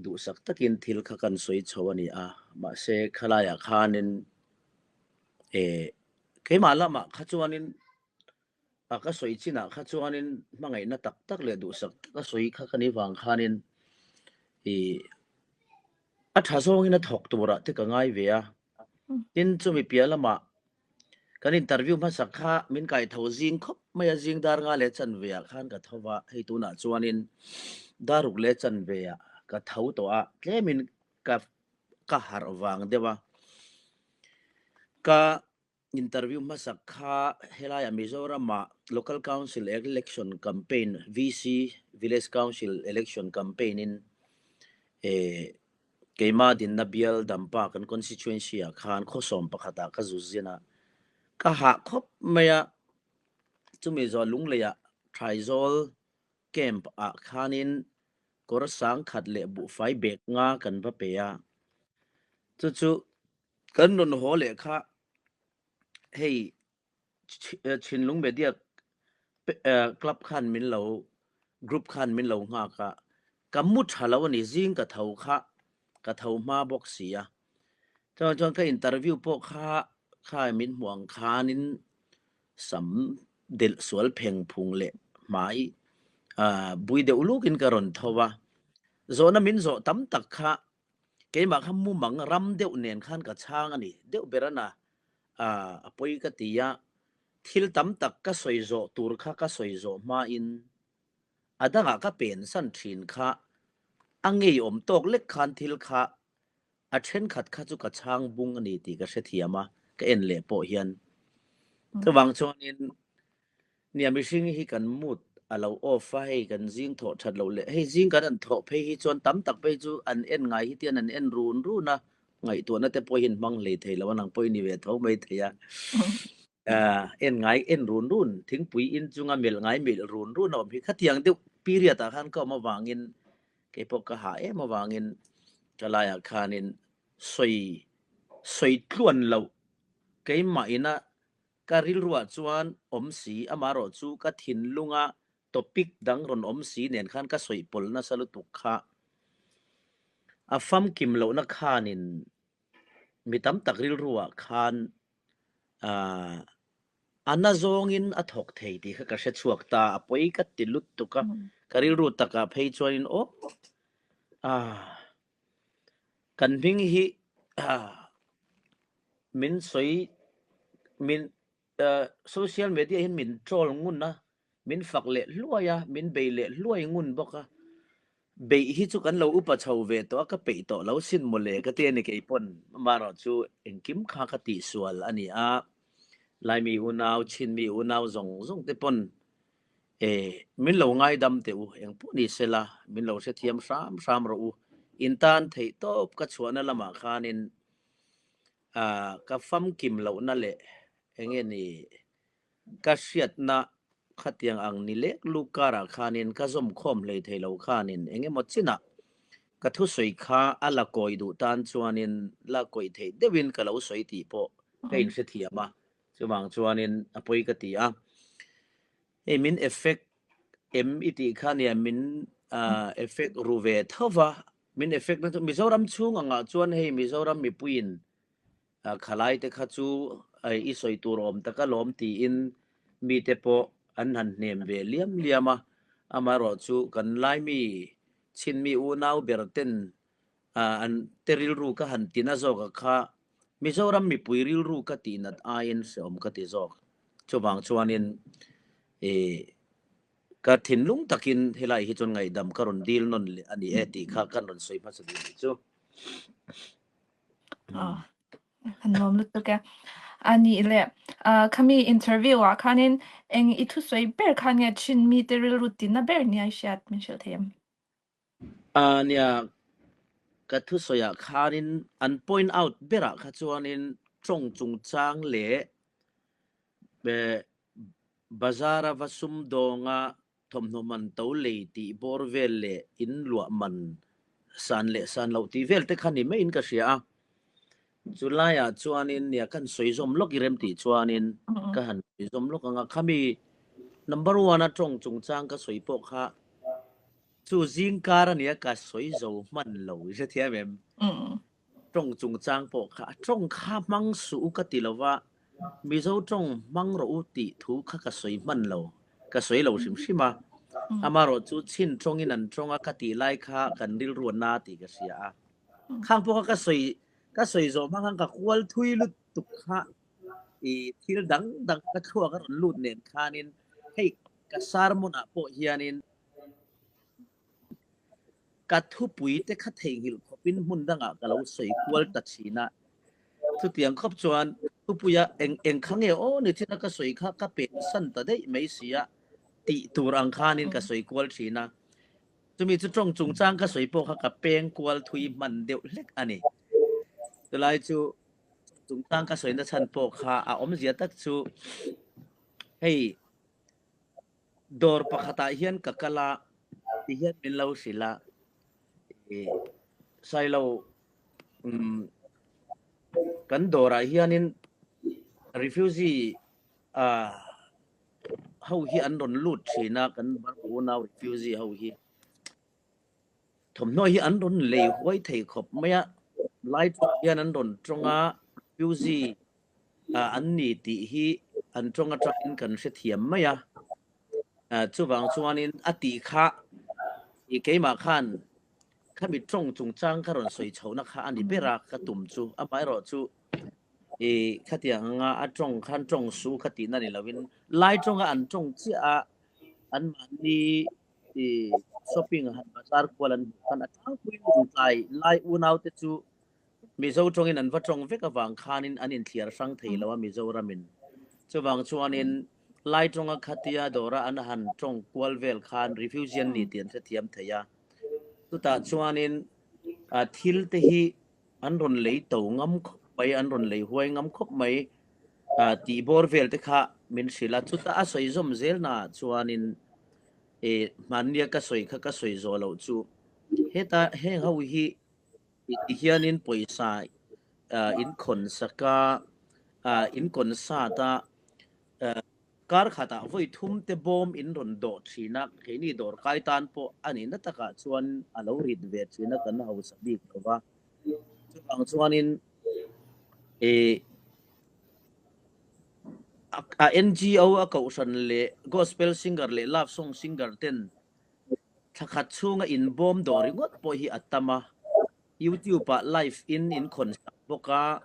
Duhsak takin thil kha kan sawi chho a ni a, mahse khalaiah khanin eh keimah lamah kha chuanin a ka sawi chinah kha chuanin hmangaihna tak tak leh duhsak taka sawi kha ka nih vang khanin ih a tha zawngin a thawk turah te ka ngai ve a. Tin, chumi piah lamah kan interview hmasak kha min kai tho zing khawp mai a, zing dar nga leh chanve ah khan ka tho va, hei tunah chuanin dar ruk leh chanve ah ka tho tawh a, tlemin ka ka harh vang deuh a. Ka interview hmasak kha helaiah Mizoramah Local Council Election Campaign, VC, Village Council Election Campaign in eh Keimah dinna bial Dampa kan constituency ah khan khawsawm pakhat ah ka zu zin a, ka hah khawp mai a, chumi zawh Lunglei ah Thaizawl camp ah khanin kawr sangkhat leh buhfai bag nga kan va pe a, chu chu kan rawn haw leh kha hei Thinlung Media Club khan min lo group khan min lo nghak a, ka mu tha lo a ni, zing ka tho kha ka tho hma bawk si a, chuan chuan ka interview pawh kha kha min hmuh ang khanin sam delh sual pheng phung leh hmai bui deuh lukin ka rawn tho a, zawhna min zawh tam tak kha keimah kha mumang ram deuh nen khan ka chhang a ni, deuh ber a na. A pawi ka ti a, thil tam tak ka sawi zawh tur kha ka sawi zawh hmain a dangah ka pensan thin kha a ngeiawm tawk lek khan thil kha a thenkhat kha chu ka chhang bung a ni tih ka hrethiam a, ka en leh pawh hian. Chuvang chuanin Nia mihring hi kan mood a lo off a, hei kan zing thawh that loh leh hei zing kan han thawh phei hi chuan tam tak phei chu an en ngai hi tian an en run run a, ngaihtuahna te pawh hi an hmang hlei thei lo a, nang pawh i ni ve tho mai thei a. En ngai en run run, thingpui in chunga melh ngai melh run run a awm hi khatiang deuh period ah khan ka awm avangin keipawh ka hah em avangin ka laiah khanin sawi sawi tluan loh keimah ina Ka rilruah chuan awm si, amaherawh chu ka thinlunga topic dang rawn awm si nen khan ka sawi pawlh nasa lutuk kha. A famkim lohna khanin mi tam tak rilruah khan a na zawngin a thawk thei tih kha ka hre chhuak ta, a pawi ka ti lutuk a, ka rilru takah phei chuanin aw kan hming hi Min sawi min social media hian min troll ngun a, min fak leh hluai a, min bei leh hluai ngun bawk a. Beih hi chu kan lo upa chho ve tawh a, ka peih tawh lo sin mawle ka ti a ni keipawn. Amaherawh chu engkim kha ka tihsual a ni a, Laimi unau, Chinmi unau zawng zawng te pawn min lo ngaidam teh u, engpawh ni sela min lo hrethiam hram hram rawh u. In tan theih tawp ka chhuahna lamah khanin Ka famkim lohna leh enge ni ka hriatna khatiang ang ni lek luk karah khanin ka zawm khawm hlei thei lo khanin engemaw chinah ka thusawi kha a la kawi duh tan chuanin la kawih theih deuhin ka lo sawi tih pawh ka inhrethiam a, chuvang chuanin a pawi ka ti a. Hei min effect em i tih kha nia min effect ru ve tho va, Min effect na chu Mizoram chhung angah chuan hei Mizoram mipuiin khalai te kha chu i sawi tur awm tak alawm tiin mite pawh an han hnem ve liam liam a, amaherawh chu kan Laimi Chinmi unau ber ten an te rilru ka han tina zawk a kha Mizoram mipui rilru ka tihnat aiin hreawm ka ti zawk. Chuvang chuanin Ka thinlung takin helai hi chuan ngaihdam ka rawn dil nawn leh a ni e tih kha kan rawn sawi hmasa duh nih chu. Ah, kan nuam lutuk e. A nih leh, ah, khami interview ah khanin eng i thusawi ber khan nge thin mite rilru tina ber nia i hriat min hrilh thei em? Ah, nia, ka thusawi ah khanin an point out berah kha chuanin tawng chungchang leh eh, Bazar-a va sumdawnga thawmhnaw man to lei tih bawr vel leh in luah man san leh san loh tih vel te kha ni maiin ka hria a. Chu laiah chuanin nia kan sawi zawm lawk i rem tih chuanin ka han sawi zawm lawk ang a. Khami number one a tawng chungchang ka sawi pawh kha. Chu zingkar ania ka sawi zo hman lo i hrethiam em? Tawng chungchang pawh kha a tawng kha hmang suh u ka ti lo va, Mizo tawng hmang rawh u tih thu kha ka sawi hman lo, ka sawi lo hrim hrim a. Amaherawh chu chin tawngin an tawng a ka tih lai kha kan rilru a na tih ka hria a. Khang pawh kha ka sawi ka sawi zawh hma khan ka kual thui lutuk kha i thil dang dang ka thluak a rawn lut nen khanin hei ka sermon ah pawh hianin Ka thupui te kha theihnghilh khawpin hmun dangah ka lo sawi kual ta thin a. Chutiang khawp chuan thupuia eng eng kha nge aw ni thin a ka sawi kha ka pen san ta daih mai si a tih tur ang khanin ka sawi kual thin a. Chumi chu tawng chungchang ka sawi pawh kha ka peng kual thui hman deuh hlek a ni. Chulai chu chungchang ka sawina chhan pawh kha a awmzia tak chu hei Dawr pakhatah hian ka kal a, ti hian min lo hrilh a, ih Sailo umm kan dawrah hianin refugee ah ho hi an rawn lut thin a, kan Burma unau refugee ho hi. Thawmhnaw hi an rawn lei huai thei khawp mai a, lai tawng hian an rawn tawng a, refugee an ni tih hi an tawng atangin kan hrethiam mai a. Chuvang chuanin a tih kha i keimah khan khami tawng chungchang ka rawn sawi chhohna kha a ni ber a ka tum chu. Amaherawhchu i khatiang anga a tawng khan tawng su kha tihna ni lovin lai tawnga an tawng chiah a anmahni i shopping han bazar kual an hmuh khan a tlangpui lungtlai lai unaute chu Mizo tawngin an va tawng vek avang khanin an inthliar hrang thei lo a Mizoramin. Chuvang chuanin Lai tawnga khatia dawra an han tawng kual vel khan refugee an ni tih an hrethiam thei a. Chutah chuanin thil te hi an rawn lei to ngam khawp mai, an rawn lei huai ngam khawp mai tih bawr vel te kha min hrilh a. Chutah a sawi zawm zel naah chuanin hmannia ka sawi kha ka sawi zawh loh chu heta heng ho hi Ti hianin pawisa in khawn sak a, in kawn sat a, kar khatah vawi thum te bawm in rawn dawh thin a, keini dawr kai tan pawh a nihna takah chuan a lo rit ve thin a, kan hausa bik lo va. Chuvang chuanin a NGO a kohhran leh gospel singer leh love song singer ten Thla khat chhunga inbawm dawh ringawt pawh hi a tam a, YouTube ah live in in khawn sak bawk a,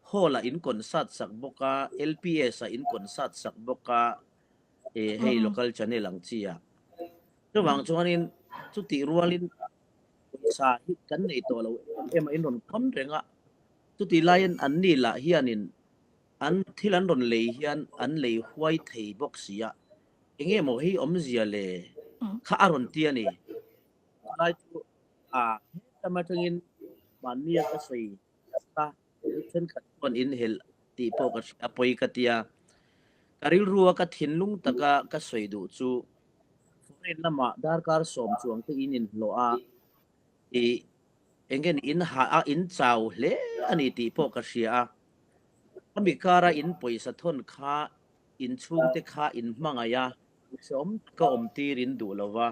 hall ah in concert sak bawk a, LPS ah in concert sak bawk a, eh hei local channel ang chi ah. Chuvang chuanin chutih rualin pawisa hi kan nei tawh lo em em a, in rawn khawn reng a, chutih laiin anni lah hianin an thil an rawn lei hian an lei huai thei bawk si a, Enge maw hei awmzia le kha a rawn ti a ni. Chulai chu a hetam atangin mahnia ka sawi a, thenkhat chuan in helh tih pawh ka hria, pawi ka ti a. Ka rilrua ka thinlung taka ka sawi duh chu foreign lamah darkar sawm chuang te in inhlawh a, i enge ni in hah a, in chau hle a ni tih pawh ka hria a. Khami kara in pawisa thawn kha inchhungte kha in hmangaih a, hrehawm taka awm tir in duh lo va.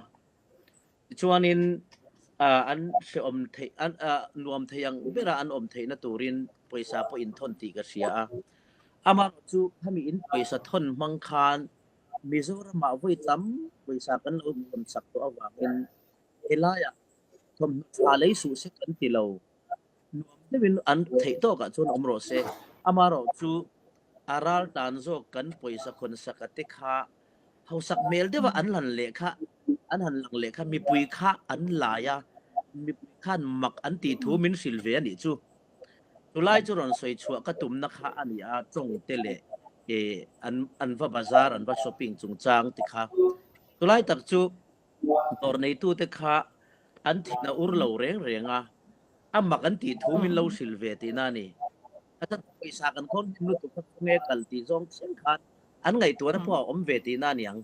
Tichuanin an hrehawm theih, an nuam thei ang bera an awm theihna turin pawisa pawh in thawn tih ka hria a. Amaherawhchu chu khami in pawisa thawn hmang khan Mizoramah vawi tam pawisa kan lo thawn chak tawh avangin helaiah thawmhnaw tha lei suh se kan ti lo. Nuam deuhin an theih tawkah chuan awm rawh se. Amaherawhchu a ral tan zawk kan pawisa khawn saka te kha hausak hmel deuha an han leh kha, an han lang leh kha mipui kha an lai a, mipui khan mak an tih thu min hrilh ve a nih chu. Chulai chu rawn sawi chhuah ka tumna kha a ni a, tawng te leh an an va bazar, an va shopping chungchang te kha. Chulai tak chu dawr neitute kha an thin a ur lo reng reng a, a mak an tih thu min lo hrilh ve tihna a ni. A chan pawisa kan khawn hnem lutuk kha khawnge kal tih zawng thleng khan an ngaihtuahna pawh a awm ve tihna a ni ang.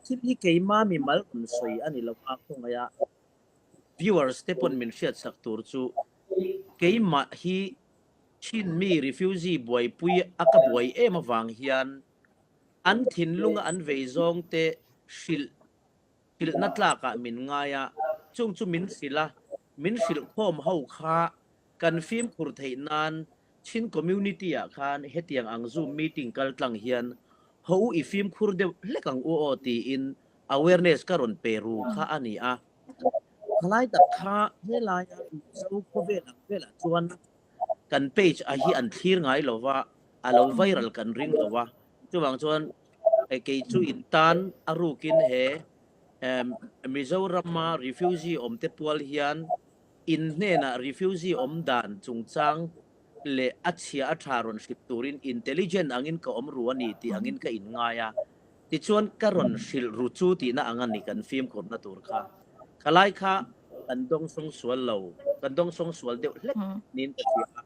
Thil hi keima mimal rawn sawi a ni lo a, khawngaih a viewers te pawn min hriatsak tur chu keimah hi Chin mi refugee buaipui a ka buai em avang hian an thinlunga an vei zawng te hrilh. Hrilhna tlakah min ngai a, chung chu min hrilh a, min hrilh khawm ho kha kan fimkhur theih nan Chin community ah khan hetiang ang Zoom meeting kal tlang hian ho u i fimkhur deuh hlek ang u aw tiin awareness ka rawn pe ru kha a ni a. Thalai tak kha helaia Mizo khawvel ang velah chuan kan page a hi an thlir ngai lo va, a lo viral kan ring lo a, chuvang chuan kei chu in tan a rukin he Mizorama refugee awmte pual hian in hnenah refugee awm dan chungchang leh a chhia a tha rawn hrilh turin intelligent angin ka awm ru a ni tih angin ka inngai a, tichuan ka rawn hrilh ru chu tihna ang a ni kan fimkhurna tur kha. Khalai kha kan dawngsawng sual lo, kan dawngsawng sual deuh hlek niin ka hria a,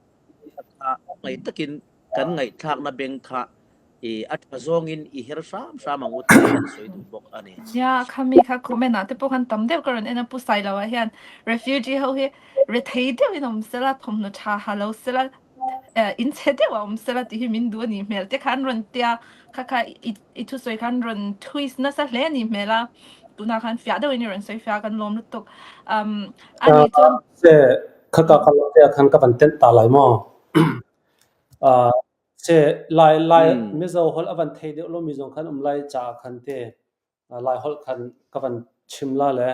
kha ngaih takin kan ngaihthlakna beng kha i a tha zawngin i her hram hram ang u tih kan sawi duh bawk a ni. Nia, khami kha comment ah te pawh khan tam deuh ka rawn en a, Pu Sailoa hian refugee ho hi rethei deuhin awm sela, thawmhnaw tha ha lo sela, in chhe deuh a awm sela tih hi min duh a nih hmel te kha an rawn tia, kha kha i i thusawi khan rawn twist nasa hle a nih hmel a, tunah khan fiah deuhin i rawn sawi fiah a kan lawm lutuk. Um, a nih chuan Se khaka ka te khan ka van tent ta lai maw? Uh, se lai lai Mizo holh avan thei deuh lo mi zong khan um lai cha khan te lai holh khan ka van chim la le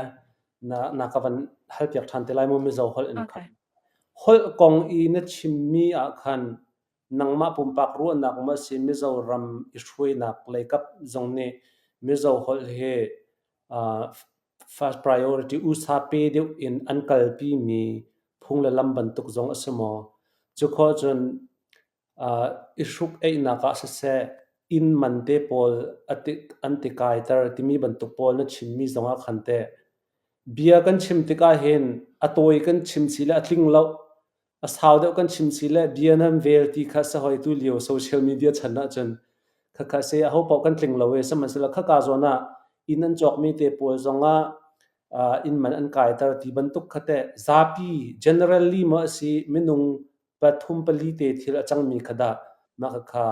na na ka van hal piak than te lai mu Mizo holh in khan. Holh kong i na chim mi ah khan nangmah pumpak ruahnak ma si Mizoram i hruainak leikap zong nih Mizo holh hi uh, first priority usa pe deuh in an kalpi mi phung le lam bantuk zong a si maw? Cu khawh cun uh, i hruk einak ah siseh inn man te pawl an ti kaiter timi bantuk pawl na chimmi zong ah khan teh bia kan chim tikah hin a tawi kan chim si le a tling lo A sau deuh kan chim si le bia nan vel ti kha si hoi tu lio social media chan ahcun khakha se aho paoh kan tling lo i sihmanhsehlaw khaka zawn ah inn an cawkmi te pawl zongah inn man an kaiter ti bantuk kha teh zapi generally maw a si minung pathum pali te thil a cangmi kha dah mah khakha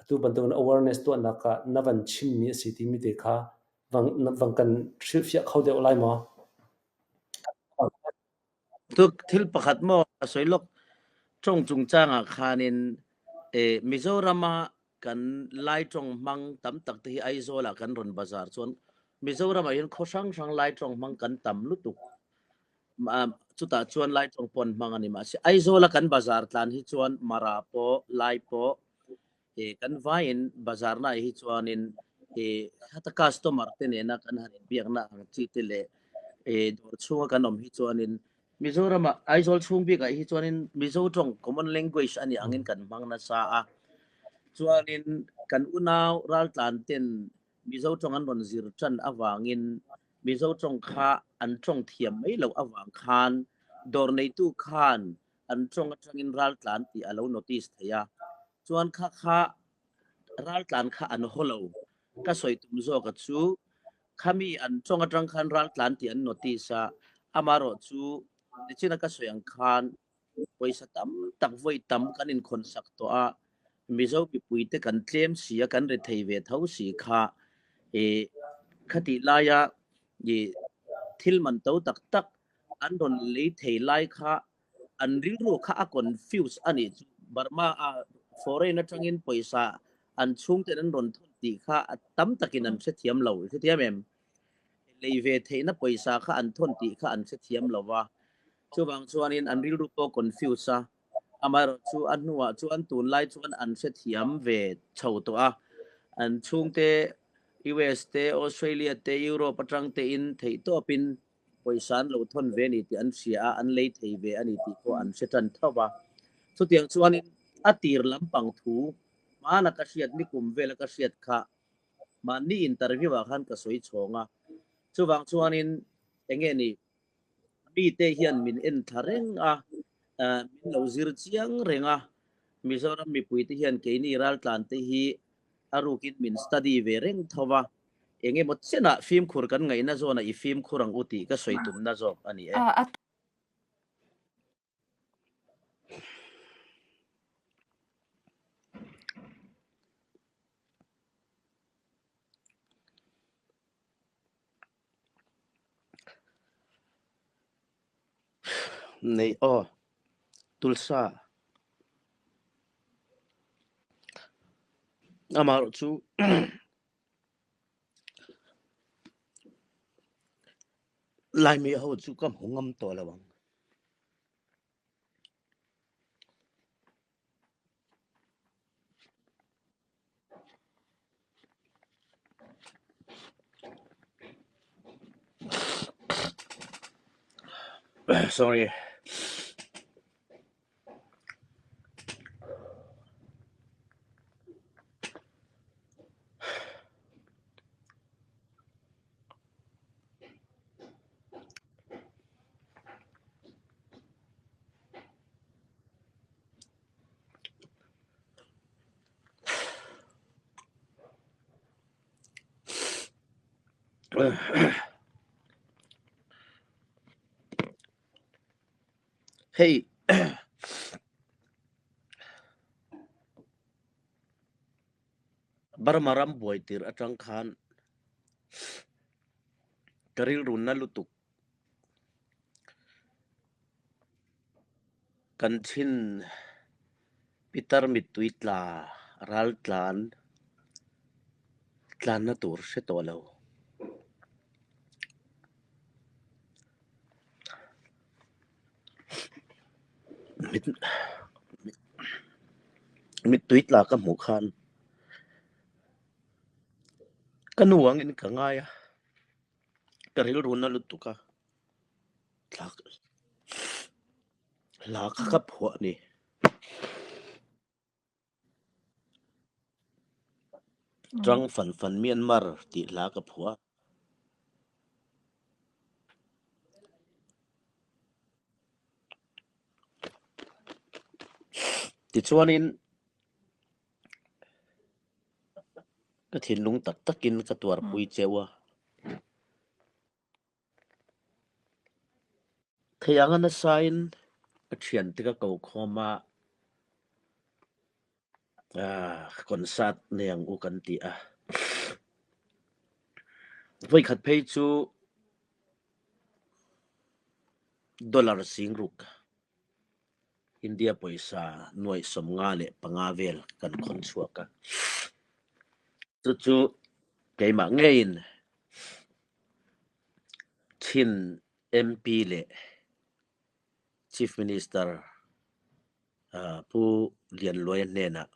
atu bantukin awareness tuahnak ah na van chimmi a si timi te kha vang, vang kan hrilhfiah kho deuh lai maw? Tuk thil pakhat maw a sawi lawk ṭawng chungchang ah khanin eh, Mizoram ah kan Lai ṭawng hmang tam tak te hi Aizawl ah kan rawn bazar chuan Mizoram ah hin khaw hrang hrang Lai ṭawng hmang kan tam lutuk. Chutah chuan Lai ṭawng pawh an hmang a ni. Mahse Aizawl a kan bazar tlan hi chuan Mara pawh Lai pawh eh, kan vaiin bazar na hi chuanin eh, hata customer te nena kan han inbiakna ang chi te leh eh, dawr chhunga kan awm hi chuanin Mizoram ah Aizawl chhung bikah hi chuanin Mizo tawng common language ani angin kan hmang nasa a. Chuanin kan unau raltlan ten Mizo tawng an rawn zir tan avangin Mizo tawng kha an tawng thiam mai loh avang khan dawr neitu khan an tawng atangin raltlan tih a lo notice thei a. Chuan kha kha raltlan kha an haw lo. Ka sawi tum zawk a chu khami an tawng atang khan raltlan tih an notice a, amarawh chu nichina ka sawi ang khan pawisa tam tak vawi tam kan inkhawn sak tawh a, Mizo mipuite kan tlem si a, kan rethei ve tho si kha ih khatih laia ih thil man to tak tak an rawn lei thei lai kha an rilru kha a confuse a nih chu. Burma a foreign atangin pawisa an chhungten an rawn thawn tih kha a tam takin an hrethiam lo, i hrethiam em? Lei ve theihna pawisa kha an thawn tih kha an hrethiam lo va, chuvang chuanin an rilru pawh confuse a, amaherawhchu a hnuah chuan tunlai chuan an hrethiam ve chho tawh a, an chhungte US te, Australia te, Europe atang tein theihtawpin pawisa an lo thawn ve a ni tih an hria a, an lei thei ve a ni tih pawh an hre tan tho va. Chutiang chuanin a tir lampang thu hmana ka hriat nikum vela ka hriat kha mahni interview ah khan ka sawi chhawng a, chuvang chuanin enge ni mite hian min en thla reng a, min lo zir chiang reng a, Mizoram mipuite hian keini raltlan te hi a rukin min study ve reng tho va, eng emaw chenah fimkhur kan ngaihna zawnah i fimkhur ang u tih ka sawi tumna zawk a ni e. Nei aw. Tulsa. Amaherawh chu Laimi ho chu ka hmu ngam tawh lo ang. Sorry. Hei Burma ram buai tir atang khan ka rilru na lutuk Kan thin pitar mittui tla ral tlan tlanna tur hre tawh lo. Mittui tla ka hmuh khan ka nu angin ka ngai a, ka rilru na lutuk a. Hla kha ka phuah a ni. Ṭang fan fan Myanmar tih hla ka phuah. Tichuanin ka thinlung taktakin ka tuarpui cheu a. Thei anga nasain ka thiante ka ko khawm a, concert nei ang u kan ti a. Vawikhat phei chu dollar singruk India pawisa nuaih 55 vel kan khawn chhuak a. Chu chu keimah ngeiin Chin MP leh Chief Minister Pu Lianluaia hnenah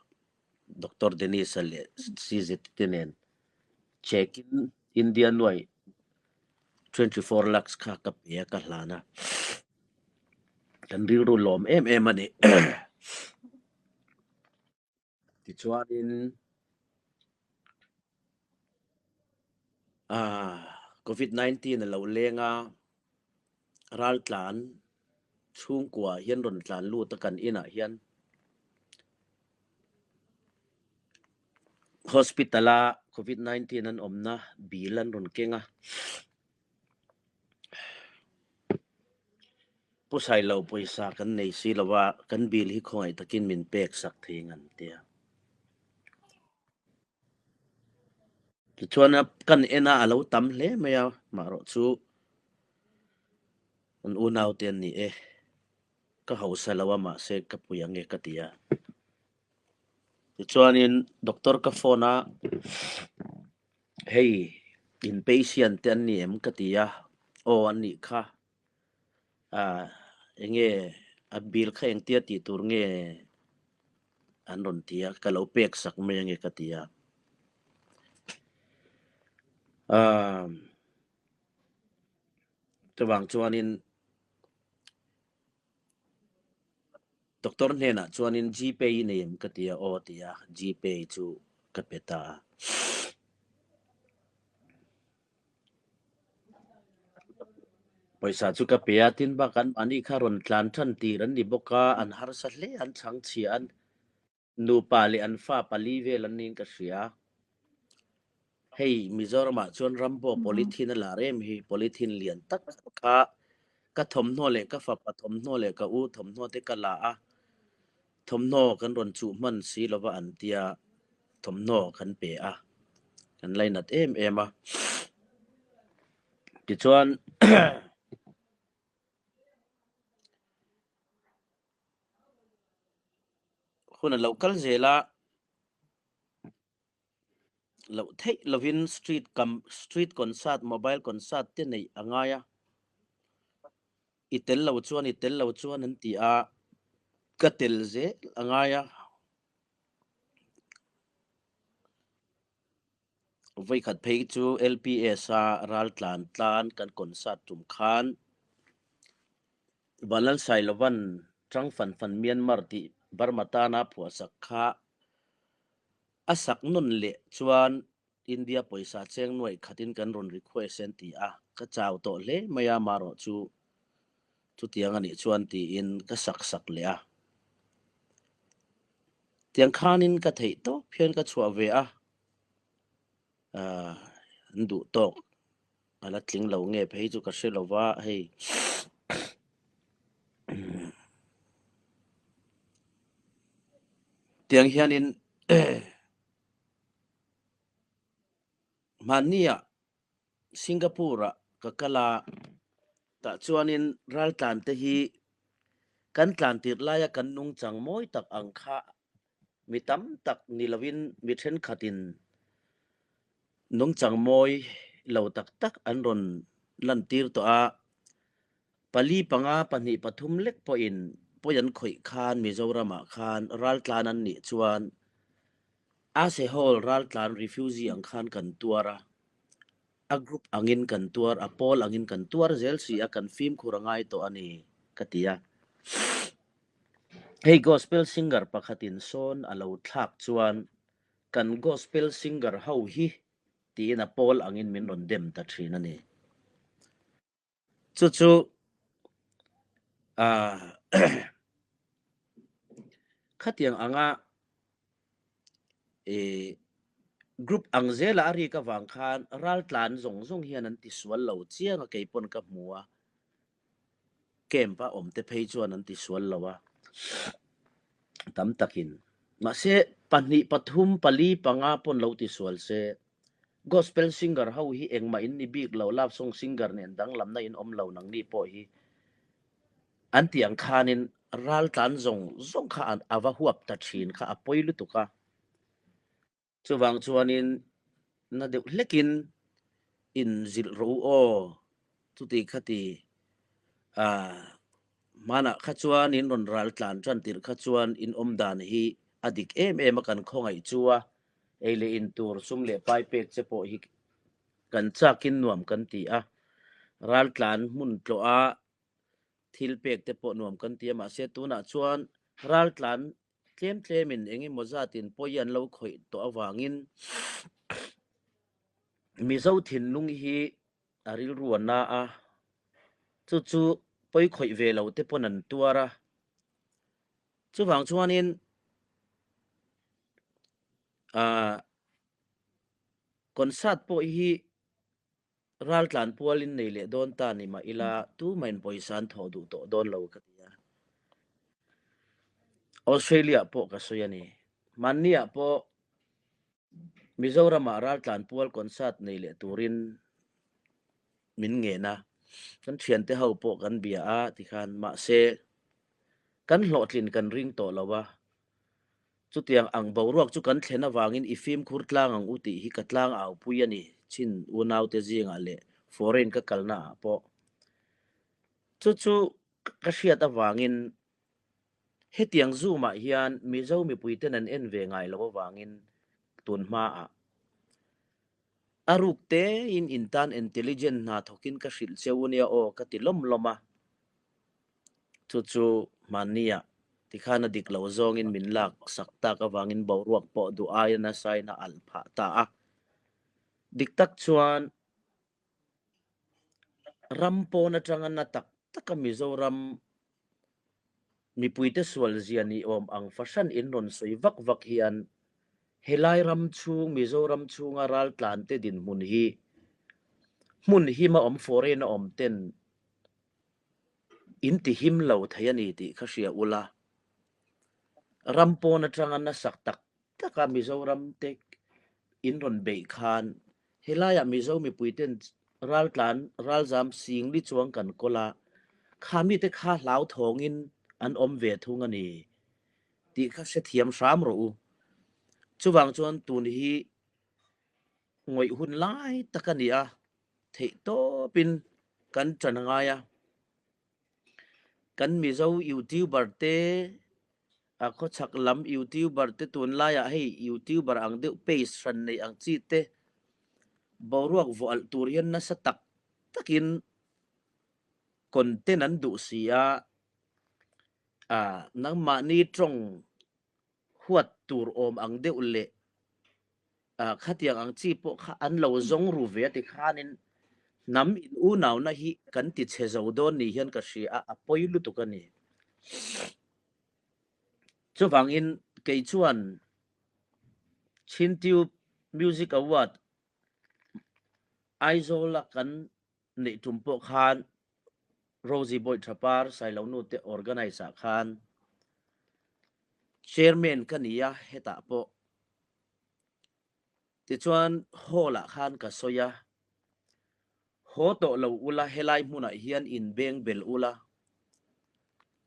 Doctor Dennis-a leh CZ te nen check-in India nuai 24 lakhs kha ka pe a, ka hlan a. Kan rilru lawm em em a ni. Tichuanin Covid 19 a lo leng a, raltlan chhungkua hian rawn tlan lut a kan inah hian hospital a Covid 19 an awmna bill an rawn keng a. Pu Sailo pawisa kan nei si lo a, kan bill hi khawngaih takin min pek sak thei ang an ti a. Tichuan a kan en a, a lo tam hle mai a, maherawh chu kan unau te an ni e, ka hausa lo a mahse ka pui ang e ka ti a. Tichuanin doctor ka phone a, hei in patient te an ni em ka ti a, aw an nih kha. Ah enge a bill kha engtia tih tur nge an rawn ti a, ka lo pek sak mai ange ka ti a. Ah chuvang chuanin doctor hnenah chuanin Gpay i nei em ka ti a, aw a ti a, Gpay chu ka pe ta a. Pawisa chu ka pe a, tin bak an mahni kha rawn tlan than tir an ni bawk a, an harsa hle an chhang chhia an nupa leh an fa pali vel an niin ka hria. Hei Mizoramah chuan Rambo polythene a lar em hi, polythene lian tak kha ka thawmhnaw leh ka fapa thawmhnaw leh ka u thawmhnaw te ka la a, Thawmhnaw kan rawn chuh hman si lova an tia thawmhnaw kan pe a, kan lainat em em a. Tichuan. Hun a lo kal zel a, loh theih lovin street kam street concert, mobile concert te neih a ngai a. I tel lo chuan i tel lo chuan an ti a, ka tel zel a ngai a. Vawikhat phei chu LPS a raltlan tlan kan concert tum khan Vanlalsailovan Chang Fan Fan Myanmar tih Burma tana phuahsak kha a sak nawn leh chuan India pawisa cheng nuaih khatin kan rawn request an ti a, ka chau tawh hle mai a, marawh chu chutiang a nih chuan tiin ka sak sak leh a. Tiang khanin ka theih tawp hian ka chhuah ve a, an duh tawk a la tling lo nge phei chu ka hre lo va hei. Tiang hianin hmannia Singapore-ah ka kal a, tah chuanin raltlan te hi kan tlan tirh laia kan nungchang mawi tak ang kha mi tam tak ni lovin mi thenkhatin nungchang mawi lo tak tak an rawn lantir tawh a, pali panga pahnih pathum lek pawhin pawi an khawih khan Mizoramah khan raltlan an nih chuan A sehhawl raltlan refugee ang khan kan tuar a, a group angin kan tuar, a pawl angin kan tuar zel si a, kan fimkhur a ngai tawh a ni, ka ti a. Hei gospel singer pakhatin sawn a lo thlak chuan kan gospel singer ho hi tiin a pawl angin min rawn dem ta thin a ni. Chu chu khatiang anga group ang zela a rik avang khan raltlan zawng zawng hian an tisual lo chiang a kei pawn ka hmu a, camp a awm te phei chuan an tisual lo a tam takin. Mahse pahnih pathum pali panga pawn lo tisual se Gospel singer ho hi engmah in ni bik lo, love song singer nen danglamna in awm lo nangni pawh hi an tih ang khanin raltlan zawng zawng kha a va huap ta thin kha a pawi lutuk a. Chuvang chuanin na deuh hlekin in zilh rawh u aw chuti khati hmanah kha chuan in rawn raltlan tan tirh kha chuan in awm dan hi a dik em em a kan khawngaih chu a. Ei leh in tur sum leh pai pek che pawh hi kan chakin nuam kan ti a, raltlan hmun tlawh a thil pek te pawh nuam kan ti a, mahse tunah chuan raltlan tlem tlemin eng emaw zatin pawi an lo khawih tawh avangin Mizo thinlung hi a rilru a na a, chu chu pawi khawih ve lo te pawn an tuar a, chuvang chuanin Ahh concert pawh hi raltlan pualin nei leh dawn ta ni mah ila tumahin pawisa an thawh duh tawh dawn lo ka ti a. Australia pawh ka sawi a ni. Hmanniah pawh Mizoramah raltlan pual concert nei leh turin min ngen a, kan thiante ho pawh kan bia a tikhan mahse kan hlawhtlin kan ring tawh lo a. Chutiang ang boruak chu kan thlen avangin i fimkhur tlang ang u tih hi ka tlang au pui a ni, chin unaute zingah leh foreign ka kalna ah pawh. Chu chu ka hriat avangin hetiang Zoom ah hian Mizo mipuiten an en ve ngai lo avangin tun hmaah a ruk tein in tan intelligent hna thawkin ka hrilh cheu nia aw ka ti lawm lawm a. Chu chu hmanniah tikhan a dik lo zawngin min lak sak tak avangin boruak pawh duh aia nasain a alh phah ta a. Dik tak chuan ram pawn atanga na tak taka Mizoram mipuite sual zia ni awm ang fahran in rawn sawi vak vak hian helai ram chhung Mizoram chhunga raltlante dinhmun hi hmun hima awm foreign a awm ten In ti him lo thei a ni tih kha hria ula, ram pawn atanga nasak tak taka Mizoram te in rawn beih khan helaiah Mizo mipuiten raltlan ralzam singli chuang kan kawl a, kha mite kha hlauthawngin an awm ve thung a ni. Tih kha hrethiam hram rawh u. Chuvang chuan tun hi ngawih hun lai tak a ni a, theih tawpin kan ṭan a ngai a. Kan Mizo YouTuber te, a khawchhak lam YouTuber te tunlaiah hei YouTuber ang deuh page hran nei ang chi te boruak vawh alh tur hian nasa tak takin content an duh si a, nangmahni tawng huat tur awm ang deuh leh khatiang ang chi pawh kha an lo zawng ru ve a ti khanin hnam in unauna hi kan ti chhe zo dawn ni hian ka hria a, a pawi lutuk a ni. Chuvangin kei chuan Chin Tube Music Award Aizawl a kan neih tum pawh khan Rosie Bawihtha Par Sailo te organise ah khan Chairman ka ni a hetah pawh tichuan hall ah khan ka sawi a, haw tawh lo ula helai hmunah hian in beng bel ula,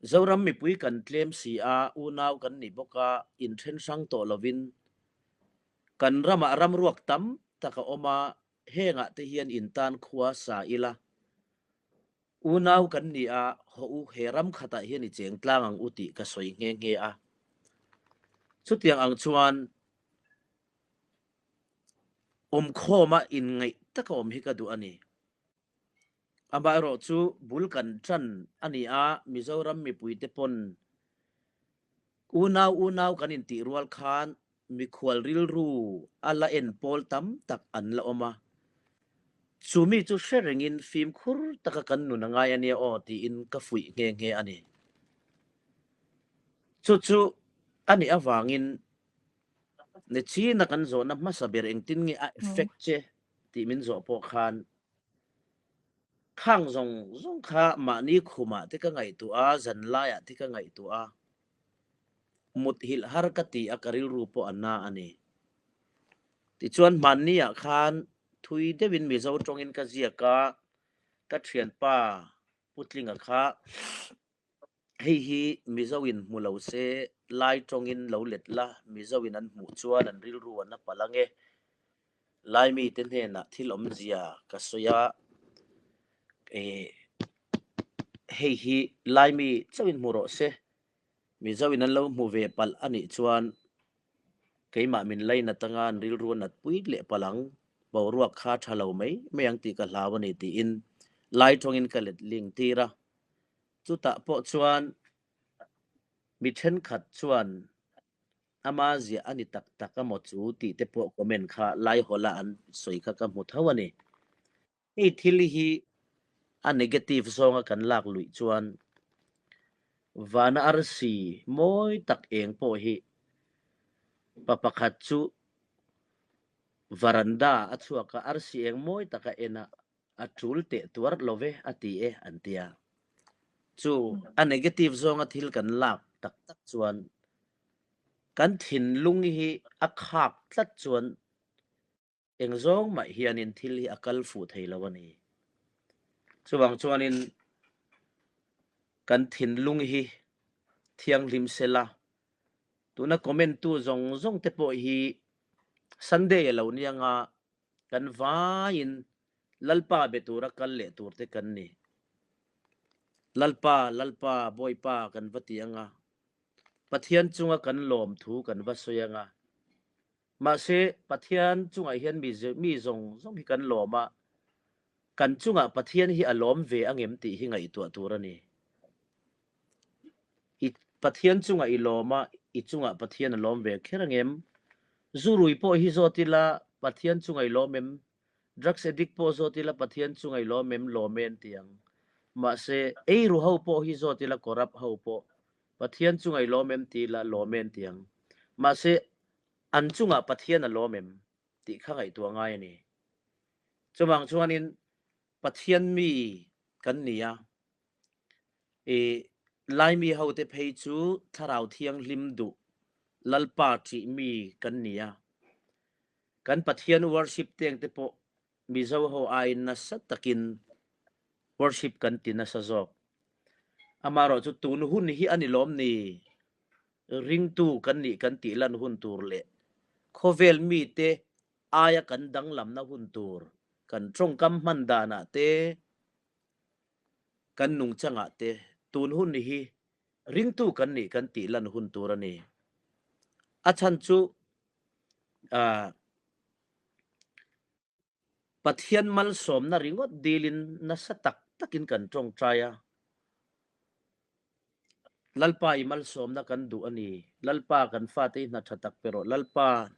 Zoram mipui kan tlem si a, unau kan ni bawk a, inthen hrang tawh lovin kan ramah ramruak tam tak a awm a, Hengah te hian in tan khua sa ila, unau kan ni a, haw u, he ram khatah hian i cheng tlang ang u tih ka sawi nghe nghe a. Chutiang ang chuan awmkhawma inngaih taka awm hi ka duh a ni. Amaherawh chu bul kan tan a ni a, Mizoram mipuite pawn unau unau kan intih rual khan mikhual rilru a la en pawl tam tak an la awm a, chumi chu hre rengin fimkhur taka kan nun a ngai a nia aw tiin ka fuih nghe nghe a ni. Chu chu a nih avangin Nechina kan zawhna hmasa ber engtin nge a effect che tih min zawh pawh khan khang zawng zawng kha mahni khumah te ka ngaihtuah a, zanlaiah te ka ngaihtuah a, Muthilh har ka ti a, ka rilru pawh a na a ni. Tichuan hmanni ah khan thui deuhin Mizo tawngin ka ziak a, ka thianpa Putlinga kha hei hi Mizo in hmu lo se Lai tawngin lo let la, Mizo in an hmuh chuan an rilru an a palh ange. Laimi te hnenah thil awmzia ka sawi a, hei hi Laimi chauhin hmu rawh se, Mizo in an lo hmu ve palh a nih chuan keimah min lainat anga an rilru a nat pui leh palh ang, boruak kha tha lo mai mai ang tih ka hlau a ni tiin Lai tawngin ka let ling tir a. Chutah pawh chuan mi thenkhat chuan ama ziah a ni tak tak amaw chu tih te pawh comment kha Laihawla an sawi kha ka hmu tho a ni. Hei thil hi a negative zawnga kan lak luih chuan vana arsi mawi tak eng pawh hi pa pakhat chu varanda a chhuak a, arsi eng mawi taka en a, a tul teh tuar lo ve a ti e an ti a. Chu a negative zawnga thil kan lak tak tak chuan kan thinlung hi a khak tlat chuan Eng zawng mah hianin thil hi a kal fuh thei lo a ni. Chuvang chuanin kan thinlung hi thianghlim sela, tuna comment tu zawng zawng te pawh hi Sunday a lo nia nga kan vaiin Lalpa be tura kal leh tur te kan ni. Lalpa, Lalpa, Bawipa kan va ti anga, Pathian chunga kan lawm thu kan va sawi anga, Mahse, Pathian chungah hian mi mi zawng zawng hi kan lawm a, kan chungah Pathian hi a lawm ve angem tih hi ngaihtuah tur a ni. I Pathian chungah i lawm a, i chungah Pathian a lawm ve kher angem? Zurui pawh hi zawt ila Pathian chungah i lawm em? Drugs addict pawh zawt ila Pathian chungah i lawm em? Lawm e an ti ang. Mahse, eiru ho pawh hi zawt ila corrupt ho pawh Pathian chungah i lawm em ti ila lawm e an ti ang. Mahse, an chungah Pathian a lawm em tih kha ngaihtuah ngai a ni. Chuvang chuanin Pathian mi kan ni a, i Laimi hote phei chu Thlarau Thianghlim duh Lalpa ṭih mi kan ni a, kan Pathian worship teng te pawh Mizo ho aiin nasa takin worship kan ti nasa zawk. Amaherawhchu tun hun hi a ni lawm ni? Ringtu kan nih kan tih lan hun tur leh khawvel mite aia kan danglamna hun tur kan tawngkam hman danah te, kan nungchangah te tun hun hi ringtu kan nih kan tih lan hun tur a ni. A chhan chu ah Pathian malsawmna ringawt dilin nasa tak takin kan tawngtai a. Lalpa i malsawmna kan duh a ni. Lalpa kan fate hi hna tha tak pe rawh. Lalpa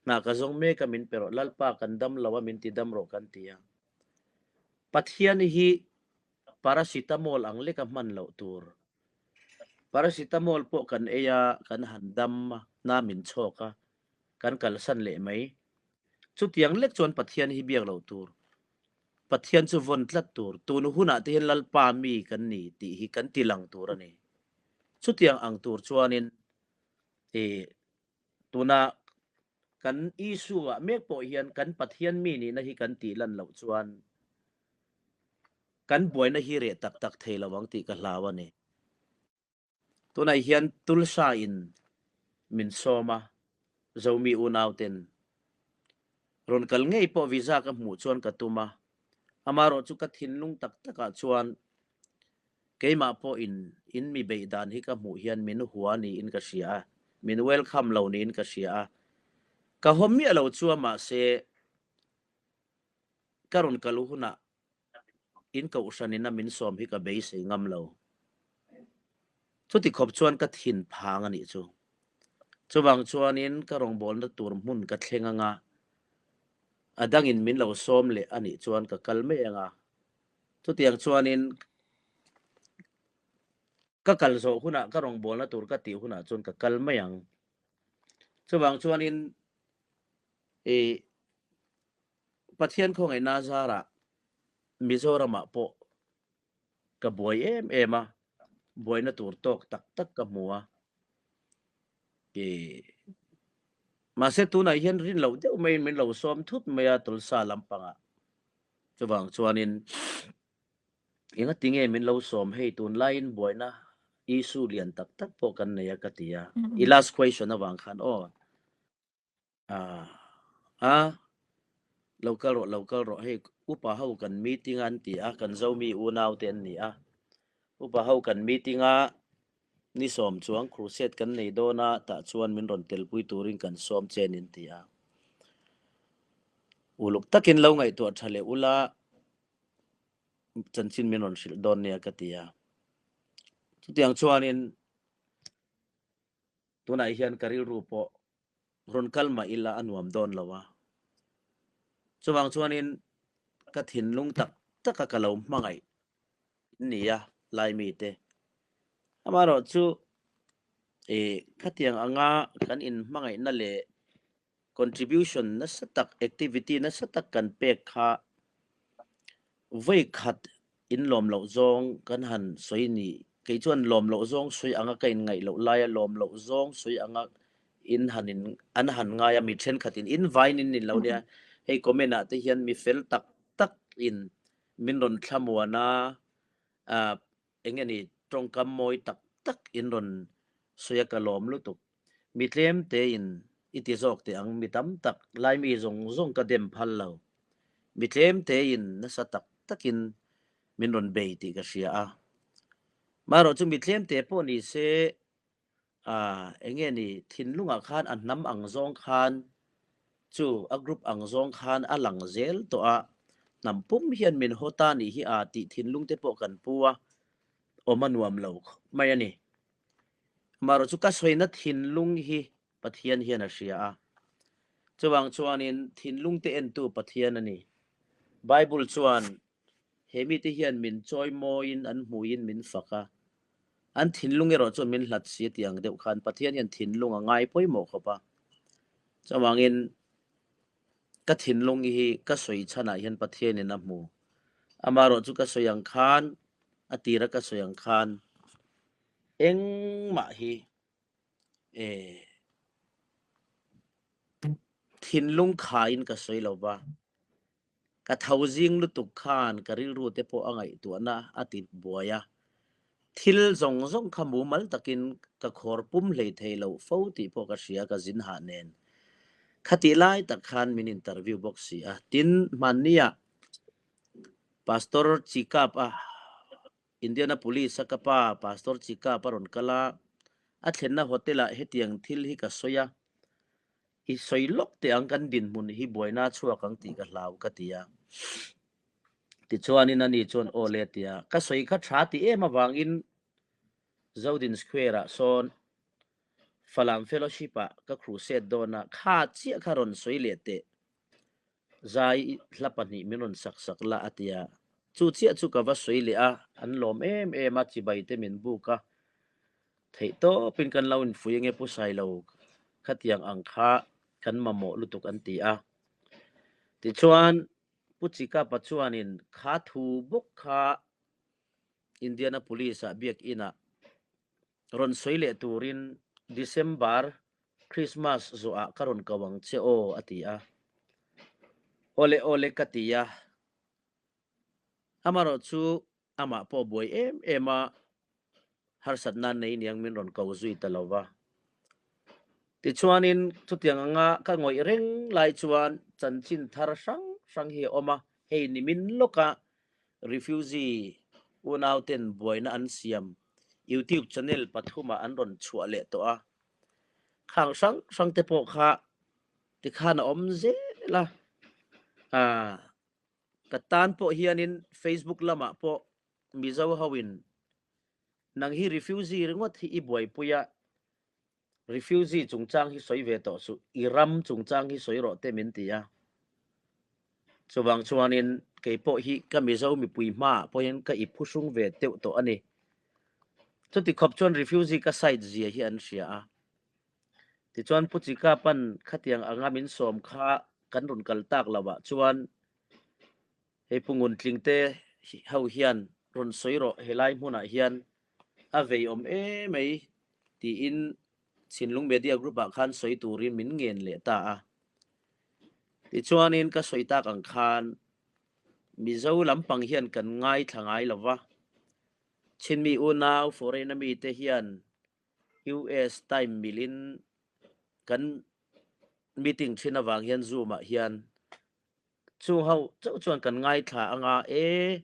hna ka zawng mek a min pe rawh. Lalpa kan dam lo a min ti dam rawh kan ti a. Pathian hi paracetamol ang leka hman loh tur. Paracetamol pawh kan ei a, kan han dam a, hna min chhawk a, kan kalsan leh mai. Chutiang lek chuan Pathian hi biak loh tur. Pathian chu vawn tlat tur. Tun hunah te hian Lalpa mi kan ni tih hi kan ti lang tur a ni. Chutiang ang tur chuanin i tuna kan issue-ah mek pawh hian kan Pathian mi nihna hi kan tih lan loh chuan kan buaina hi reh tak tak thei lo ang tih ka hlau a ni. Tunah hian Tulsa in min sawm a, Zomi unauten rawn kal ngei pawh visa ka hmuh chuan ka tum a, amaherawh chu ka thinlung tak takah chuan keimah pawhin in mi beih dan hi ka hmuh hian min hua niin ka hria a, min welcome lo niin ka hria a, ka haw miah lo chu a mahse ka rawn kal hunah In kohhran in a min sawm hi ka beisei ngam lo. Chuti khawp chuan ka thin phang a nih chu. Chuvang chuanin ka rawngbawlna tur hmun ka thleng anga, a dangin min lo sawm leh a nih chuan ka kal mai anga. Chutiang chuanin ka kal zawh hunah ka rawngbawlna tur ka tih hunah chuan ka kal mai ang. Chuvang chuanin i Pathian khawngaihna zarah Mizoramah pawh ka buai em em a, buaina tur tawk tak tak ka hmu a. Mahse tunah hian rin loh deuh maiin min lo sawm thut mai a Tulsa lampangah. Chuvang chuanin engatinge min lo sawm hei tunlaiin buaina issue lian tak tak pawh kan nei a ka ti a. I last question avang khan aw. Ah, a, lo kal rawh, lo kal rawh. Hei upa ho kan meeting a an ti a, kan Zomi unau te an ni a. Upa ho kan meeting a, ni sawm chuang crusade kan nei dawn a, tah chuan min rawn telpui turin kan sawm che an inti a. Uluk takin lo ngaihtuah tha leh ula, chanchin min rawn hrilh dawn nia ka ti a. Chutiang chuanin Tunah hian ka rilru pawh rawn kal mah ila a nuam dawn lo a. Chuvang chuanin ka thinlung tak taka ka lo hmangaih ni a Laimi te. Amaherawhchu i khatiang anga kan inhmangaihna leh contribution nasa tak, activity nasa tak kan pek kha vawi khat in lawm loh zawng kan han sawi ni. Kei chuan lawm loh zawng sawi anga ka inngaih loh laia lawm loh zawng sawi anga in han in an han ngai a, mi thenkhat in in vain in nin lo nia. Hei comment ah te hian mi fel tak tak in min rawn thlamuan a, ah eng nge ni tawngkam mawi tak tak in rawn sawi a ka lawm lutuk. Mi tlem tein i ti zawk teh ang, mi tam tak Laimi zawng zawng ka dem phal lo. Mi tlem tein nasa tak takin min rawn bei tih ka hria a. Marawh chu mi tlem te pawh ni se, ah eng nge ni thinlungah khan a hnam ang zawng khan chu a group ang zawng khan a lang zel tawh a, hnam pum hian min haw ta nih hi a tih thinlung te pawh kan pu a, awm a nuam lo khawp mai a ni. Amaherawh chu ka sawina thinlung hi Pathian hian a hria a. Chuvang chuanin thinlung te entu Pathian a ni. Bible chuan he mite hian min chawimawiin an hmuiin min fak a, an thinlung erawh chuan min hlat si a tih ang deuh khan Pathian hian thinlung a ngai pawimawh khawp a. Chuvangin ka thinlung hi ka sawi chhanah hian Pathianin a hmu. Amaherawh chu ka sawi ang khan, a tira ka sawi ang khan Engmah hi eh thinlung khain ka sawi lo va, ka tho zing lutuk khan ka rilru te pawh a ngaihtuahna a ti buai a. Thil zawng zawng kha mumal takin ka khawr pum hlei thei lo fo tih pawh ka hria ka zin hah nen. Khatih lai tak khan min interview bawk si a. Tin, hmanniah Pastor Chikap a Indianapolis a ka pa Pastor Chikap a rawn kal a, a thlenna hotel ah hetiang thil hi ka sawi a, i sawi lawk teh ang kan dinhmun hi buaina a chhuak ang tih ka hlau ka ti a. Tichuanin ani chuan aw le tia ka sawi kha tha ti em avangin Zodin Square ah sawn Falam Fellowship ah ka crusade dawn a, kha chiah kha rawn sawi leh teh zai hla pahnih min rawn sak sak la a ti a. Chu chiah chu ka va sawi leh a, an lawm em em a, chibai te min buk a, theih tawpin kan lo infuih ange Pu Sailo khatiang ang kha kan mamawh lutuk an ti a. Tichuan Pu Chikapa chuanin kha thu bawk kha Indianapolis-ah biakinah rawn sawi leh turin December Christmas zawhah ka rawn ko ang che aw a ti a. Awle awle ka ti a. Amarawh chu amah pawh buai em em a, harsatna nei niang min rawn ko zui ta lo va. Tichuanin chutiang anga ka ngawih reng lai chuan chanchin thar hrang hrang hi a awm a, hei nimin lawka refugee unauten buaina an siam YouTube channel pathumah an rawn chhuah leh tawh a, khang hrang hrang te pawh kha tikhan a awm zel a, ah ka tan pawh hianin Facebook lamah pawh Mizo hoin nang hi refugee ringawt hi i buaipui a, refugee chungchang hi sawi ve tawh suh, i ram chungchang hi sawi rawh te min ti a. Chuvang chuanin kei pawh hi ka Mizo mipui hmaah pawhin ka i phuhrung ve deuh tawh a ni. Chuti khawp chuan refugee ka side zia hi an hria a. Tichuan Pu Chika pan khatiang anga min sawm kha kan rawn kal tak lovah chuan Hei Pu Nguntling te ho hian rawn sawi rawh helai hmunah hian a vei awm emai tiin Chhinlung Media Group ah khan sawi turin min ngen leh ta a. Tichuanin ka sawi tak ang khan Mizo lampang hian kan ngaithla ngai lo va, Chinmi unau foreign a mite hian US time milin kan meeting thin avang hian Zoom ah hian Chung ho chauh chuan kan ngaithla anga e,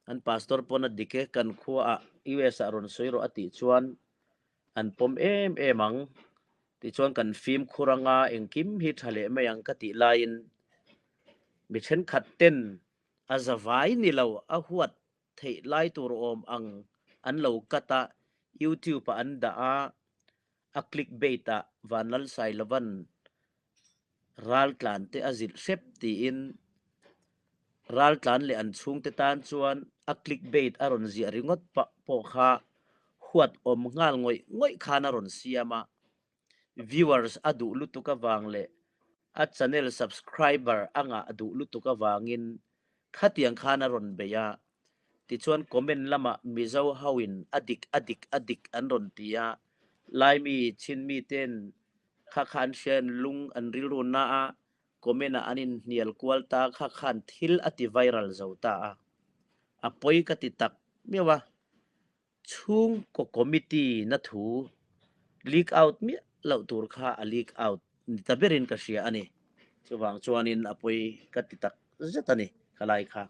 an pastor pawn a dik e, kan khua ah US ah rawn sawi rawh a tih chuan an pawm em em ang. Tichuan kan fimkhur anga engkim hi tha leh mai ang ka tih laiin mi thenkhat ten a zavai ni lo a huat theih lai tur awm ang an lo cut a, YouTube ah an dah a, a click bait ah Vanlalsailovan Raltlan te a zilh hrep tiin raltlan leh an chhungte tan chuan a click bait a rawn ziah ringawt pawh kha huat awm nghal ngawih ngawih khan a rawn siam a, viewers a duh lutuk avang leh a channel subscriber a ngah duh lutuk avangin khatiang khan a rawn bei a, tichuan comment lamah Mizo hoin a dik a dik a dik an rawn ti a, Laimi Chinmi ten Kha kha an hriain lung an rilru na a, comment ah an in hnial kual ta kha khan thil a ti viral zo ta a. A pawi ka ti tak miau a, chhungkaw committee na thu leak out miah loh tur kha a leak out ni ta berin ka hria a ni. Chuvang chuanin a pawi ka ti tak zet a ni khalai kha.